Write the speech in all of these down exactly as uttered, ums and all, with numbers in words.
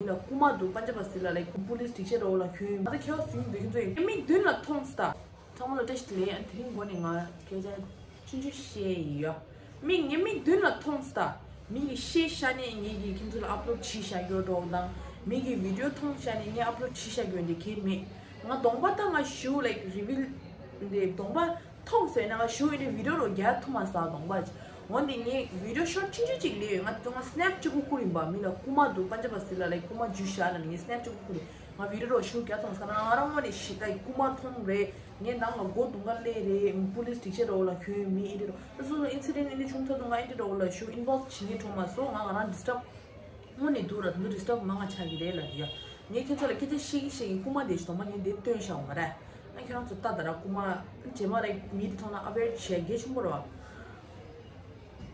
མི་ལ་རྐུ་མ་འདུག་པན་ཇ་བ་སི་ལ་ལའིཀ་པུ་ལིས་སྒྲིག་ཆས་འདྲ་བོ་ལ་གྱོན་ཡོད། ང་ད་ཁྱེད་ཚོ་ཡིན་འདུག་ཁྱེད་ཚོ་ཡིན་མིག་མདུན་ལ་མཐོང་སྟེ། ཚང་མ་ལ་བཀྲ་ཤིས་བདེ་ལེགས། ཨ་དེ་རིང་འགོ་ནས་ང་སྐད་ཆ་ཆུང་ཆུང་བཤད་ཡིན་ཡ། མིག་ངའི་མིག་མདུན་ལ་མཐོང་སྟེ། མི་གིས་བཤད་བཞག་ནས་ངེད་ཀྱིས་ཁྱེད་ཚོ་ལ་ཨབ་ལོཌ་བྱས་བཞག་ཡོད་འགྲོ་དང་། མི་གིས་བི་ཌིའོ་མཐོང་བཞག་ནས་ངས་ཨབ་ལོཌ་བྱས་བཞག་ཡོད་འདི་གས་མེད། ང་གདོང་པ་ད་ང་ཞུ་ལའིཀ་རི་བིལ་འདི་གདོང་པ་མཐོང་ཟེར་ན་ང་ཞུ་ཨེ་འདྲ་བི་ཌིའོ་རོ་རྒྱག་ཐུབ་མ་སོང་གདོང་པ་ཅིག་འོན་ཏེ་ངས་བི་ཌིའོ་ཤོཊ་ཆུང་ཆུང་ཅིག་ལས་ཡོད། ང་དེ་ཚོ་ང་སི་ནེབ་གཅིག་པུ་བསྐུར་ཡིན་པ། མི་ལ་རྐུ་མ་འདུག་པན་ཇ་བ་སི་ལ་ལའིཀ་རྐུ་མ་འཇུས་བཞག་ལ་ངས་སི་ནེབ་གཅིག་པུ་བསྐུར་ཡིན། ང་བི་ཌིའོ་རོ་ཞུ་རྒྱག་ཐུབ་མ་སོང་ང་རང་ངོ་ནས་ཞི་ད་རྐུ་མ་མཐོང་རེད། ངའི་ནང་ལ་སྒོ་རྡུང་ག་སླེབས་རེད། པུ་ལིས་སྒྲིག་ཆས་འདྲ་བོ་ལ་གྱོན་ཡོད་མི་ཨེ་འདྲ་རོ། ད་སོ་སོ་ཨིན་སི་ཌེན་ཊ་ཨེ་འདྲ་བྱུང་ཐོག་ང་ཨེ་འདྲ་འདྲ་བོ་ལ་ཞུ་ཨིན་བོལབ་བྱེད་མཁན་འགྲོ་མ་སོང་། ང་ང་རང་ཌི་སི་ཊབ་དངོས་གནས་འདུག་ར། དེ་ཚོ་ཌི་སི་ཊབ་མང་ང་ཆགས་ཀྱི་རེད་ལབ་ཡ། ངས་ཁྱེད་ཚོ་ལ་སྐད་ཆ་བཤད་ཀྱི་བཤད་ཀྱི་རྐུ་མ་དེ་ཞིག་གདོང་པ་ངས་འདིར་སྟོན་བཞག་ཡོད་མ་རེད། ཨ་ཁྱེད་རང་ཚོ་ལྟ་ད་ར་རྐུ་མ་རྗེས་མ་ར་མི་དེ་མཐོང་ན་ཨ་ཝེར་བྱས་གལ་ཆེན་པོ་རེད་བ།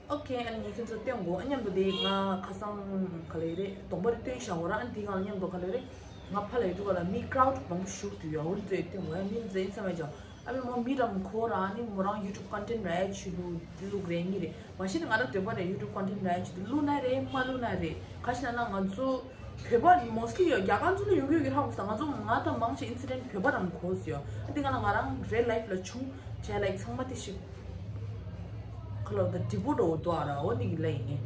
ཨོ་ཁེ། ཨ་ནི་ངས་ཁྱེད་ཚོ་སྟོན་དགོས། ཨ་མཉམ་དུ་དེ་ང་ཁ་སང་ག་ལེ་རེད་གདོང་པ་རེ་སྟོན་བཞག་ཡོད་ར། ཨ་ནི་དེ་གང་མཉམ་དུ་ག་ལེ་རེད། ང་ཕ་ལ་ཡོད་དུས་ག་ལ་མི་ཀྲའུཌ་མང་པོ་ཞུགས་དུས་ཡོད། འོ་ཚོས་སྟོན་དགོས་ཡ། མི་མཛེས་ས་མེད་ཅང་། ཨ་མི་མོ་མི་རམ་ཁོ་ར་ནི་མོ་རང་ཡུ་ཊུབ་ཀོན་ཊེན་ར་ཆུ་ལུ་ལུག་རེ་གཉིས་རེ་མ་གཞི་ནི་ང་ར་འདོད་པ་རེད། ཡུ་ཊུབ་ཀོན་ཊེན་ར་ཆུ་ལུ་ལུ་ན་རེ་མ་ལུ་ན་རེ་ག་ཞིག་ན་ན་ང་ཚོ་བོད་པ་མོ་སི་ལི་ཡོད་རྒྱ་གར་ཚོ་ལ་ཡོང་གི་ཡོད་ཀྱི་ཧ་གོ་ས། ང་ཚོ་ང་དང་མང་ཆེ་ཨིན་སི་ཌེན་ཊ་བོད་པ་རམ་གོ་སི་ཡོད། ཨ་དེ་ག་ན་ང་རང་རེ་ལའིཕ་ལ་བྱུང་བྱས་ལའིཀ་ཚང་མ་དེ་ཞིག་ཁ་ལོ་ད་དྲི་བོ་འགྲོ་འདུག་ཨ་ར། འོ་ནི་གི་ལ་ཡིན་ནི་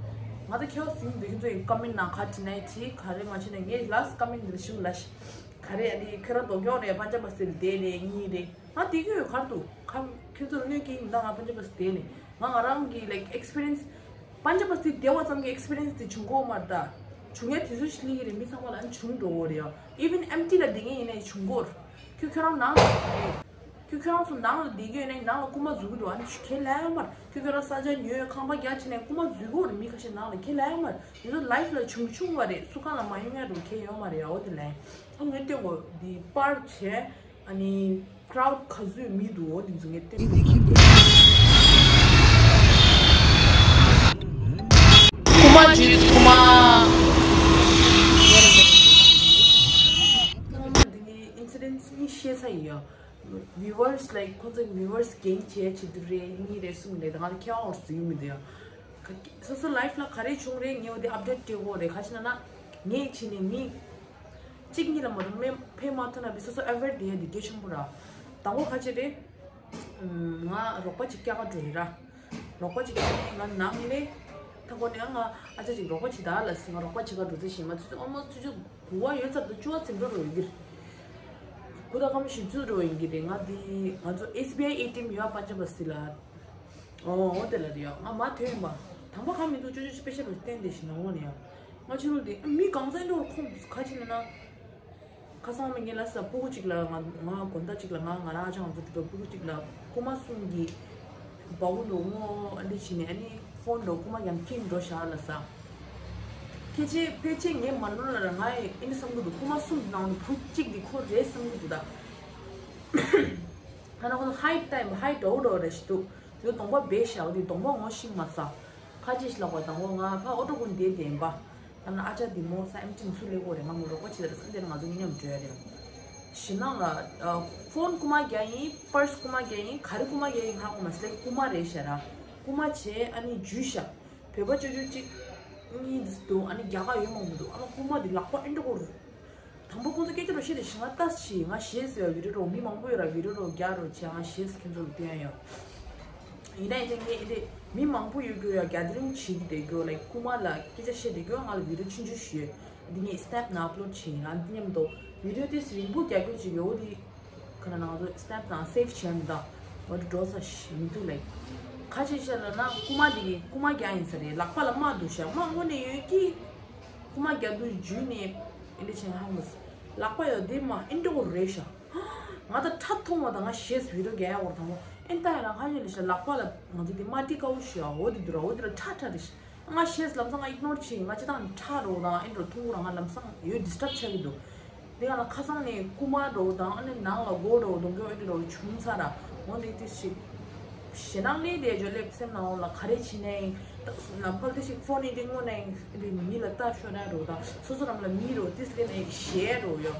ང་ད་ཁྱེད་ཚོ་ཡིན་འདུག་ཁྱེད་ཚོ་ཡིན་ཀ་མེན་ན་ཁ་དྲི་ན་ཡི་དྲི་ག་རེ་མ་བྱས་ན་ངས་ལ་སི་ཊི་ཀོ་མེན་ཊ་འདིར་ཞུ་ལ་ཤི། ག་རེ་ཨ་ནི་ཁྱོད་རང་སྡུག་གྱོང་རེད། པན་ཇ་བ་སི་ལ་བསྡད་རེད་གཉིས་རེད། ང་བསྡད་ཀྱི་ཡོད་གར་འདུག་ག་ཁྱོད་ཚོར་གནོད་ཀྱི་ཡིན་ད། ང་པན་ཇ་བ་སི་བསྡད་ནས་ང་ང་རང་གི་ལའིཀ་ཨེག་སི་པི་རི་ཡན་སི་པན་ཇ་བ་སི་བསྡད་པ་ཙམ་གྱི་ཨེག་སི་པི་རི་ཡན་སི་དེ་བྱུང་གོ་མ་རེད་ད། བྱུང་ཡ་དུས་ཚོད་ཞིག་སླེབས་ཀྱི་རེད། མི་ཚང་མ་ལ་ཨ་ནི་བྱུང་འགྲོ་གོ་རེད་ཡ། ཨི་ཝན་ཨེམ་ཊི་ལ་བསྡད་མཁན་ཡིན་ནའི་བྱུང་གོ་རེད། ཁྱོད་ཁྱོད་རང་ནང་ལ་བསྡད། ཁྱོད་ཁྱོད་རང་ཚོ་ནང་ལ་བསྡད་ཀྱི་ཡོད་ནའི་ནང་ལ་རྐུ་མ་འཛུལ་གྱི་འདུག་ཨ་ནི་ཁྱོད་ཁས་ལེན་ཡོད་མ་རེད། ཁྱོད་ཁྱོད་རང་ས་ཆ་ཉོས་ཁང་པ་རྒྱག་བྱས་ནས་རྐུ་མ་འཛུལ་གྱི་ཡོད་རེད། མི་ཁ་ཤས་ནང་ལ་ཁས་ལེན་ཡོད་མ་རེད། དེ་ཚོ་ལའིཕ་ལ་བྱུང་བྱུང་བ་རེད། སུ་གང་ལ་མ་ཡོང་ཡ་འགྲོ་ཁས་ཡོད་མ་རེད་ཡ། འོ་དེ་ལན་ཨ་ངས་སྟོན་གོ་འདི་པར་བྱས། ཨ་ནི་ཀྲའུཌ་ག་ཚོད་མི་འདུག་འོ་དེ་ཚོ་ངས་སྟོན་གོ། རྐུ་མ་འཇུས་རྐུ་མ། ཨིན་སི་ཌེན་ཊ་གཉིས་བཤད་ཚར་ཡིན་ཡ། བིའུ་ཝར་སི་ལའིཀ་ཁོང་ཚོ་གི་བིའུ་ཝར་སི་རྒན་བྱས་བྱེད་དུ་རེད་གཉིས་རེད་གསུམ་རེད། ད་ང་ལ་ཁྱེད་དབང་བ་ཟུག་མི་འདུག་ཡ། སོ་སོ་ལའིཕ་ལ་ག་རེ་བྱུང་རེད། ངས་འོ་དེ་ཨབ་ཌེཊ་སྤྲད་དགོས་རེད། ག་ཅི་ན་ན་ངས་བྱས་ནས་མི་གཅིག་གཉིས་ལ་མ་གཏོགས་མེ་ཕན་མ་ཐོགས་ན་བི་སོ་སོ་ཨེ་ཝེར་བསྡད་ཡ་དེ་གལ་ཆེན་པོ་ར། དང་པོ་ག་ཅི་རེད། ང་རོགས་པ་ཅིག་སྐྱག་ག་འགྲོ་ཡི་ར། རོགས་པ་ཅིག་སྐྱག་ནས་ང་ནང་ལས་ཐ་གོ་ནས་ང་ཨ་ཅག་ཅིག་རོགས་པ་བྱེད་ད་ལ་ཟེར། ང་རོགས་པ་བྱེད་ག་འགྲོ་ཚེ་ཞིག་མ་ཚུད་ཚོད་ཨོལ་མོ་སི་ཊི་ཆུ་ཚོད་དགུ་པ་ཡོད་ཚར་དུ་བཅུ་པ་ཚིམ་འགྲོ་རོ་ཡོད་གི་རེད། དགུ་དང་ཁམ་ཞིབ་ཚུལ་འགྲོ་ཡིན་གྱི་རེད། ང་དེ་ང་ཚོ་ཨེས་བི་ཨའི་ཨེ་ཊི་ཨེམ་ཡོད་པ་ཅ་པ་སི་ལ། ཨོ་ཨོ་དེ་ལ་རེད་ཡ། ང་མ་ཐོན་ཡིན་པ། དང་པོ་ག་མི་འདུག་ཅོ་ཅོ་ཅི་པེ་ཤ་རུ་བསྟན་དེ་ཞིག་ནང་ལོགས་ནས་ཡ། ང་ཕྱི་རུ་དེ་མི་གང་ཚ་འགྲོ་ཁོང་ཁ་ཅིག་ན་ན། ཁ་སང་མི་ངན་ལ་ས་སྤུ་གུ་གཅིག་ལ་ང་ང་དགོང་དག་གཅིག་ལ་ང་ང་རང་ཨ་ཅག་ང་ཚོ་འགྲོ་སྤུ་གུ་གཅིག་ལ་རྐུ་མ་གསུམ་གྱིས་སྦ་བོ་འདུག་ངོ་ཨ་འདི་བྱས་ནས་ཨ་ནི་ཕོན་འགྲོ་རྐུ་མ་ཡང་ཁྱིམ་འགྲོ་བཞག་ལ་ས། ཁྱེད་ཆེ་ཕལ་ཆེར་ངའི་མ་ནོར་ལ་ང་ཡི་ཨ་ནི་བསམ་གི་འདུག་རྐུ་མ་གསུམ་ནང་ནས་བུ་གཅིག་འདི་ཁོ་རེད་བསམ་གི་འདུག་ད། ཁ་ན་ཁོ་ཚོ་ཧའི་ཊའིམ་ཧའི་འགྲོ་འགྲོ་རེ་ཞིག་འདུག་དེ་གདོང་པ་སྦས་བཞག་དེ་གདོང་པ་ངོ་ཤེས་མ་ས། ཁ་ཅིག་ཞིག་ལ་གོ་དང་པོ་ང་ཕ་ཨོ་ཊོ་ཀུན་བསྡད་བསྡད་པ། ཨ་ན་ཨ་ཅག་འདི་མོ་ས་ཨེམ་ཆི་ཚུར་སླེབས་དགོས་རེད། ང་མོ་རོགས་པ་བྱེད་རེད་བསམ་དེ་ང་ཚོ་མཉམ་འགྲོ་ཡ་རེད། ཞེ་ནང་ལ་ཕོན་རྐུ་མ་རྒྱག་ཡིན། པར་སི་རྐུ་མ་རྒྱག་ཡིན། ག་རེ་རྐུ་མ་རྒྱག་ཡིན་ཧ་གོ་མ་སི་ལེ་རྐུ་མ་རེད་ཤ་ར། རྐུ་མ་བྱས་ཨ་ནི་འཇུས་ཤ། བོད་པ་ཅོ་ཅོ་གཅིག་གཉིས་འདུག་ཨ་ནི་རྒྱ་གར་ཡོད་མང་པོ་འདུག་ཨ་མ་རྐུ་མ་འདི་ལག་པ་ཨེ་འགྲོ་གོ་རུ། དང་པོ་ཁོང་ཚོ་སྐད་ཆ་རོ་བཤད་དེ་ཞིང་ང་ལྟ་ཞིག་ང་ཞེས་ཟེར་བ་བི་ཌིའོ་རོ་མི་མང་པོ་ཡོད་ར་བི་ཌིའོ་རོ་རྒྱག་རོ་བྱས་ང་ཞེས་ཁྱེད་ཚོ་ལ་སྟོན་ཡ་ཡོད། ཡིན་ན་ཡིན་ཚེ་ངས་འདི་མི་མང་པོ་ཡོད་རྒྱུ་ཡ་གེ་དི་རིང་བྱེད་ཀྱི་བསྡད་རྒྱུ་ལ་རྐུ་མ་ལ་སྐད་ཆ་བཤད་བསྡད་རྒྱུ་ང་ལ་བི་ཌིའོ་ཆུང་ཆུང་ཞིག་ཡོད། འདི་ངས་སི་ནེབ་ནང་ཨབ་ལོཌ་བྱས་ཡིན། ཨ་འདི་མཉམ་དུ་བི་ཌིའོ་དེ་རིང་པོ་རྒྱག་རྒྱུ་ཅིག་ཡོད་འོ་དེ། ཁ་ན་ང་ཚོ་སི་ནེབ་ནང་སེབ་བྱས་མི་འདུག་འོ་དེ་འགྲོ་ས་ཞིག་མི་འདུག་ལ། ཁ་ཆེ་ཤ་ལ་ན་རྐུ་མ་འདི་གི་རྐུ་མ་རྒྱག་ཡིན་ས་རེད། ལག་པ་ལ་རྨ་འདུག་ཤ་རྨ་དངོས་གནས་ཡོད་ཀྱི། རྐུ་མ་རྒྱག་དུས་འཇུས་ནས་ཨེ་འདྲ་བྱས་ཧ་མོ་ལག་པ་ཡོད་དེ་མ་ཨེ་འདྲ་གོ་རེད་ཤ། ང་ད་ཁྲ་མཐོང་བ་དང་ང་ཞེས་བི་ཌིའོ་རྒྱག་ཡ་བོར་དང་པོ་ཨེ་ལྟ་ཡ་ན་ཁ་ཉིན་ལ་ཤ་ལག་པ་ལ་ང་ཚོ་དེ་མ་ཏི་ཀའུ་ཤ་འོ་དེ་འདུག་ར་འོ་དེ་ལ་ཁྲ་ཁྲ་རེད་ཤ། ང་ཤེས་ལམ་སང་ང་ཨིག་ནོར་བྱས་ང་ཅི་དང་ཁྲ་རོ་དང་ཨེ་འགྲོ་ཐུང་རང་ང་ལམ་སང་ཡོད་ཌི་སི་ཊབ་ཆགས་ཀྱི་འདུག་དེ་ག་ལ་ཁ་སང་ནས་རྐུ་མ་རོ་དང་ཨ་ནི་ནང་ལ་སྒོ་རོ་གདོང་སྐྱོ་ཨེ་འགྲོ་བྱུང་ཚར་ར་འོ་འདི་དེ་ཞིག་ཞེ་ནང་ལས་དེ་ཇོ་ལེབ་སེམས་ནང་ལ་ག་རེ་བྱས་ནའི་ནམ་ཕར་དེ་ཞིག་ཕོན་ནས་དེ་དངོས་ནས་མི་ལ་ལྟ་ཤོར་ན་རོ་དང་སོ་སོ་རང་ལ་མི་རོ་དེ་ལས་ནས་ཞེ་རོ་ཡོད་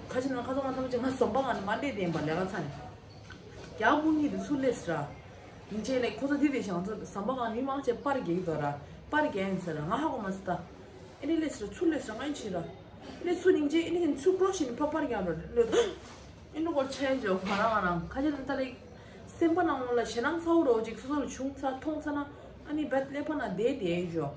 ཁ་ཅིག་ན་ཁ་སང་ང་ཐམས་ཅད་ང་ཟམ་པ་གང་ནས་མ་འདྲེས་དེ་ཡིན་པ་ལས་ཀ་ཚ་ནས། རྒྱ་བོ་གཉིས་དེ་ཚུར་སླེབས་ར། ཡིན་ཅེས་ལས་ཁོ་ཚོ་འདི་དེ་ཞང་ཚོ་ཟམ་པ་གང་མི་མང་ཆེ་པར་རྒྱག་གི་འདུག་ར། པར་རྒྱག་ཡིན་ཟེར་ར་ང་ཧ་གོ་མ་སི་ད། ཨེ་རེ་སླེབས་ར་ཚུར་སླེབས་ར་ང་ཡིན་ཆེ་ར། ལས་ཚུར་སྙིང་རྗེ་ཨེ་ནི་ཚུར་ཀྲོ་ཞིག་ནི་ཕག་པར་རྒྱག་རོ་ལོས། ཨེ་ནི་སྐོར་ཆེན་ཇོ་ང་རང་ང་རང་ཁ་ཆེ་ལ་ད་ལེ་སེམས་པ་ནང་ལ་ཞེ་སྣང་ཚ་བོ་རོ་ཅིག་སོ་སོ་ལ་བྱུང་ཚ་མཐོང་ཚ་ན་ཨ་ནི་བད་ཀླད་པ་ན་བསྡད་བསྡད་ཇོ།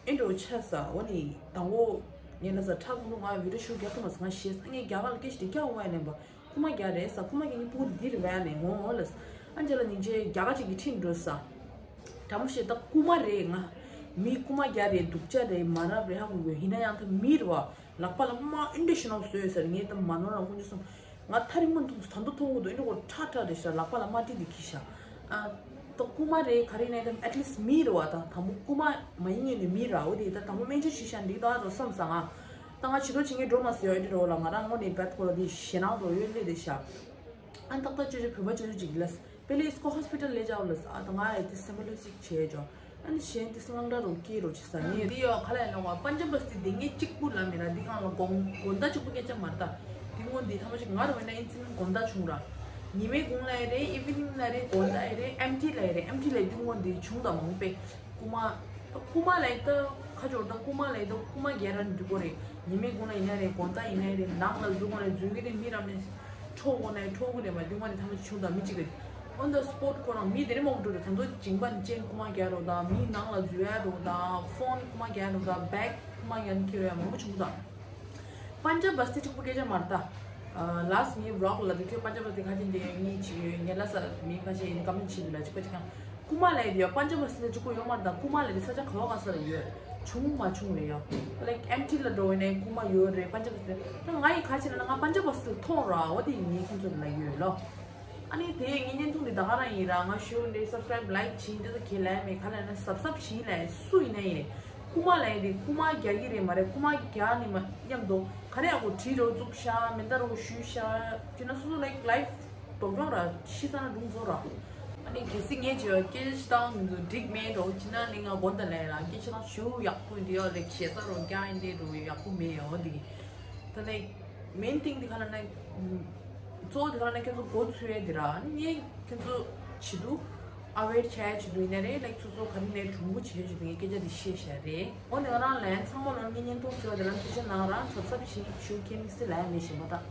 ཨེ་འགྲོ་ཆ་ས་འོ་ནི་དང་པོ་ངས་ལ་ས་ཁྲག་འགྲོ་ང་བི་ཌིའོ་ཤུ་རྒྱག་ཐུབ་མ་སོང་ང་ཤེས་ཨ་ངས་རྒྱ་གར་ལ་སྐད་ཆ་དེ་རྒྱག་འོང་བ་ཡིན་པ། རྐུ་མ་རྒྱག་རེད་ས། རྐུ་མ་རྒྱག་ནི་ཕྲུ་གུ་འདི་རེད་བས་ནས་འོང་འོ་ལ་ས། ཨ་ཅེ་ལ་ནིང་ཅེ་རྒྱ་གར་ཅིག་གི་ཁྲིད་འགྲོ་ས། དྲང་མོ་བཤད་ད་རྐུ་མ་རེད་ང་། མི་རྐུ་མ་རྒྱག་རེད་སྡུག་ཅག་རེད་མ་རབས་རེད་ཧ་གོ་གོ་ཡིན་ན་ཡང་ད་མི་རེད་བ། ལག་པ་ལ་མ་ཨིན་འདྲ་ཞིག་ནང་བཟོས་ཟེར་ངས་ད་མ་ནོར་རང་ཁོང་ཅི་སོང་། ང་ཐ་རི་མོན་ཐུང་ད་འདུ་མཐོང་གི་འདུག་ཨིན་འདྲ་གོ་ཁྲ་ཁྲ་རེད་ཤག་ལག་པ་ལ་མ་ཏི་དེ་ཁྱི་ཤག་ཨ། ད་རྐུ་མ་རེད་ག་རེ་ནས་ད་ཨེཊ་ལིསཊ་མི་རེད་བ་ད་དང་པོ་རྐུ་མ་མ་ཡིན་ངེས་ནས་མི་ར་འོ་དེ་ད་དང་པོ་སྨན་བཅོས་བྱེད་ཤག་འགྲིག་ད་རོ་བསམ་ས་ང་། ད་ང་བྱི་དོར་བྱེད་ངེས་འགྲོ་མ་ཟེར་ཡོད་འདི་རོ་ལ་ང་རང་ངོ་ནས་བད་ཁོ་ལ་དེ་ཞེ་ནང་དོ་ཡོད་ལེ་རེད་ཤག་ཨ་ཏག་ཏག་ཅོ་ཅོ་བོད་པ་ཅོ་ཅོ་ཅིག་ལ་པེ་ལེ་སི་ཀོ་ཧོ་སི་པི་ཊལ་ལས་བྱའོ་ལ་ཨ་ད་ང་ཡ་དེ་སེམས་པ་ལོས་ཅིག་བྱས་ཅོ། ཨ་ནི་གཞན་དེ་སྔངས་སྐྲག་རོ་སྐྱེས་རོ་ཅི་ཟ་ནི་འདི་ཡོ་ཁ་ལ་ཡ་ནོ་བ་པན་ཇ་བ་སི་ཏི་འདི་ངས་གཅིག་པུ་ལ་མི་ར་འདི་གང་ལ་དགོང་དགོང་ད་གཅིག་པུ་སྐད་ཆ་མ་རེད་ད། འདི་སྔོན་འདི་ཐ་མ་ཅིག་ང་ར་བས་ན་ཨིན་ཚིན་དགོང་ད་བྱུང་ར། ཉི་མའི་གུང་ལ་ཡ་རེད་ཨི་ཝི་ནིང་ལ་རེད་དགོང་ད་ཡ་རེད་ཨེམ་ཊི་ལ་ཡ་རེད་ཨེམ་ཊི་ལ་འདི་སྔོན་འདི་བྱུང་ད་མང་པས། རྐུ་མ། རྐུ་མ་ལ་ཡ་ད་ཁ་སྦྱོར་ད་རྐུ་མ་ལ་ཡ་ད་རྐུ་མ་རྒྱག་ར་འདི་གོ་རེད། ཉི་མའི་གུང་ལ་ཡིན་ན་རེད་དགོང་ད་ཡིན་ན་རེད་ནགས་ལ་འཛུལ་གོ་ནས་འཛུལ་གི་རེད་མི་ར་མེད། འཕྲོག་དགོས་ནས་འཕྲོག་གི་རེད་མ་འདི་མ་ནི་ཐ་མ་ཆུང་དང་མི་གཅིག་རེད། On the spot ཁོ་རང་མི་དེ་རིང་མང་པོ་འགྲོ་རེད་ད་མདོ་ཇིང་པ་ནི་ཅན་རྐུ་མ་རྒྱག་རོགས་དང་མི་ནང་ལ་འཛུལ་ཡ་རོགས་དང་ཕོན་རྐུ་མ་རྒྱག་རོགས་དང་བེག་རྐུ་མ་རྒྱག་ནི་ཁྱེར་ཡ་མང་པོ་བྱུང་དང་། པན་ཇ་བ་སི་ཏི་གཅིག་པུ་སྐད་ཆ་མ་རེད་ད། ལཱ་སི་ཊི་ངའི་བི་ལོག་ལ་དུ་ཁྱོད་པན་ཇ་བ་སི་ཏི་ཁ་ཅན་དེ་ངའི་ཆི་ཡོད་ངའི་ལ་ས་མི་ཁ་ཤས་ཡིན་ཀམ་མེན་ཊི་བྱེད་དུ་ལ་གཅིག་པ་གཅིག་གང་རྐུ་མ་ལ་ཡོད་ཡོད་པན་ཇ་བ་སི་ཏི་གཅིག་པུ་ཡོད་མ་རེད་ད་རྐུ་མ་ལ་ཡོད་ས་ཆ་ག་བ་ག་ས་ལ་ཡོད་བྱུང་མ་བྱུང་རེད་ཡ། ལའིཀ་ཨེམ་ཊི་ལ་འགྲོ་བས་ནས་རྐུ་མ་ཡོད་རེད་པན་ཇ་བ་སི་ཏི་ད་ང་ཡི་ཁ་ཆེ་ན་ང་པན་ཇ་བ་སི་ཏི་མཐོང་ར་འོ་དེ་ངའི་ཁོང་ཚོ་ལ་ཡོད་ལོ། ཨ་ནི་དེ་ངའི་བརྙན་ཐུང་འདི་ད་ག་རང་ཡིན་ར་ང་ཞུ་འདི་སབ་སི་ཀ་རའིབ་ལའིཀ་བྱིན་འདི་ཚོ་ཁྱེད་ལ་མེད་ག་ལ་ན་སབ་སབ་བྱིན་ལ་སུ་ཡིན་ན་ཡིན་རེད། རྐུ་མ་ལ་ཡིན་རེད་རྐུ་མ་རྒྱག་གི་རེད་མ་རེད་རྐུ་མ་རྒྱག་ནི་མ་མཉམ་དུ་ག་རེ་ཡག་པོ་བྲིས་རོགས་བཙུགས་ཤག་མེ་མདའ་རོགས་ཞུས་ཤག་ཅི་ན་སོ་སོ་ལའིཀ་ལའིབ་དོག་ཡོང་ར་ཤི་ས་ན་སྒྲུང་བཟོ་ར། ཨ་ནི་གལ་སྲིད་ངས་བྱས་པ་སྐད་ཆ་བཏང་མི་འདུག་འགྲིག་མེད་རོགས་ཅི་ན་ནི་ང་དགོན་དང་ལས་ར་སྐད་ཆ་བཏང་ཞུ་ཡག་པོ་འདི་ཡོད་ལེགས་ཞེ་ས་རོགས་རྒྱག་ཡིན་དེ་རོགས་ཡག་པོ་མེད་ཡོད་འདི་གི་ད་ལེགས། མེན་ཐིང་དེ་ག་ལ་ན། གཙོ་བོ་དེ་ག་ལ་ན་ཁྱེད་ཚོ་མགོ་ཚོས་ཡ་དེ་ར་ངས་ཁྱེད་ཚོ་བྱེད་དུ་ཨ་ཝེར་བྱ་ཡ་བྱེད་དུ་ཡིན་ན་རེད་ལེགས་སོ་སོ་ག་རེ་ནས་གྲུང་པོ་བྱེད་བྱེད་དུ་ངས་སྐད་ཆ་དེ་བཤད་བྱ་རེད། འོ་ནི་ང་རང་ལན་ཚང་མ་ལོ་ངས་བརྙན་ཐུང་བཟོས་པ་དེ་རང་ཐུགས་ཆེ་གནང་རང་ཚབ་ཚབ་བྱེད་ཞུ་མཁན་སི་ལ་ཡ་མེད་བཞིན་པ་དང་